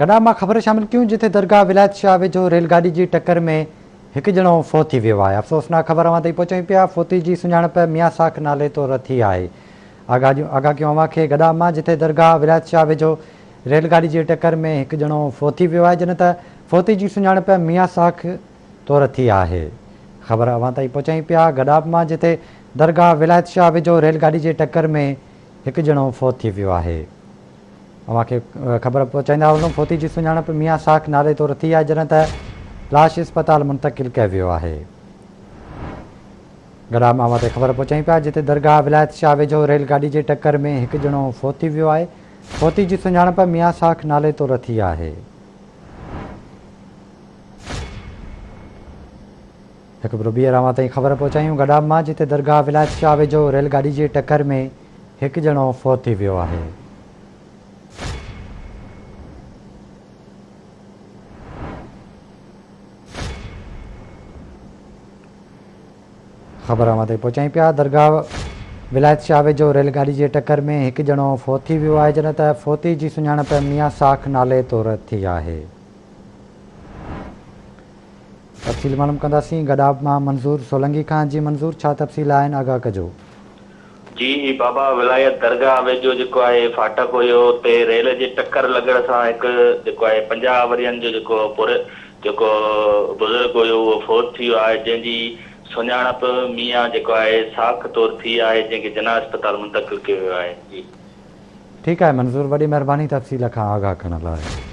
گڏاپ مان خبر شامل ڪيون جتي درگاهه ولايت شاهه ويجهو ريل گاڏي جي ٽڪر ۾ هڪ ڄڻو فوت ٿي ويو آهي. افسوسناڪ خبر اوهان تائين پهچايون پيا فوتي جي سڃاڻپ ميان ساک نالي طور ٿي آهي. آگاهه ڪيون اوهان کي گڏاپ مان جتي درگاهه ولايت شاهه ويجهو ريل گاڏي جي ٽڪر ۾ هڪ ڄڻو فوت ٿي ويو آهي جڏهن ته فوتي جي سڃاڻپ ميان ساک طور ٿي آهي. خبر اوهان تائين پهچايون پيا گڏاپ مان جتي درگاهه ولايت شاهه ويجهو ريل گاڏي جي ٽڪر ۾ هڪ ڄڻو فوت ٿي ويو آهي. اوهان کي خبر پهچائيندا هلون فوتي جي سڃاڻپ ميان ساک نالي طور ٿي آهي جڏهن ته لاش اسپتال منتقل ڪيو ويو آهي. گڏا مان اوهان تي خبر پهچايون پيا جتي درگاهه ولايت شاهه ويجهو ريل گاڏي جي ٽڪر ۾ هڪ ڄڻو فوت ٿي ويو آهي فوتي جي سڃاڻپ ميان ساک نالي طور ٿي آهي. هڪ ڀيرو ٻيهر اوهان تائين خبر پهچايون گڏاپ مان جتي درگاهه ولايت شاهه ويجهو ريل گاڏي جي ٽڪر ۾ هڪ ڄڻو فوت ٿي ويو آهي. خبر اوهان تائين پهچايون پيا درگاهه ولايت شاهه ويجهو ريل گاڏي جي ٽڪر ۾ هڪ ڄڻو فوت ٿي ويو آهي جڏهن ته فوتي جي سڃاڻپ ميان ساک نالي طور ٿي آهي. تفصيل معلوم ڪنداسين گڏاپ مان منظور سولنگي کان جي منظور ڇا تفصيل آهن آگاهه ڪجو. جي بابا ولايت درگاهه ويجهو جيڪو آهي ڦاٽڪ هيو اتي ريل جي ٽڪر لڳڻ سان هڪ جيڪو آهي 50 ورهين جو جيڪو پور جيڪو بزرگ هيو اهو فوت ٿي ويو آهي جنهن جي سڃاڻپ ميان جيڪو آهي ساک طور ٿي آهي جنهن کي جناح اسپتال منتقل ڪيو ويو آهي جي. ٺيڪ آهي منظور وڏي مهرباني تفصيل کان آگاهه ڪرڻ لاء.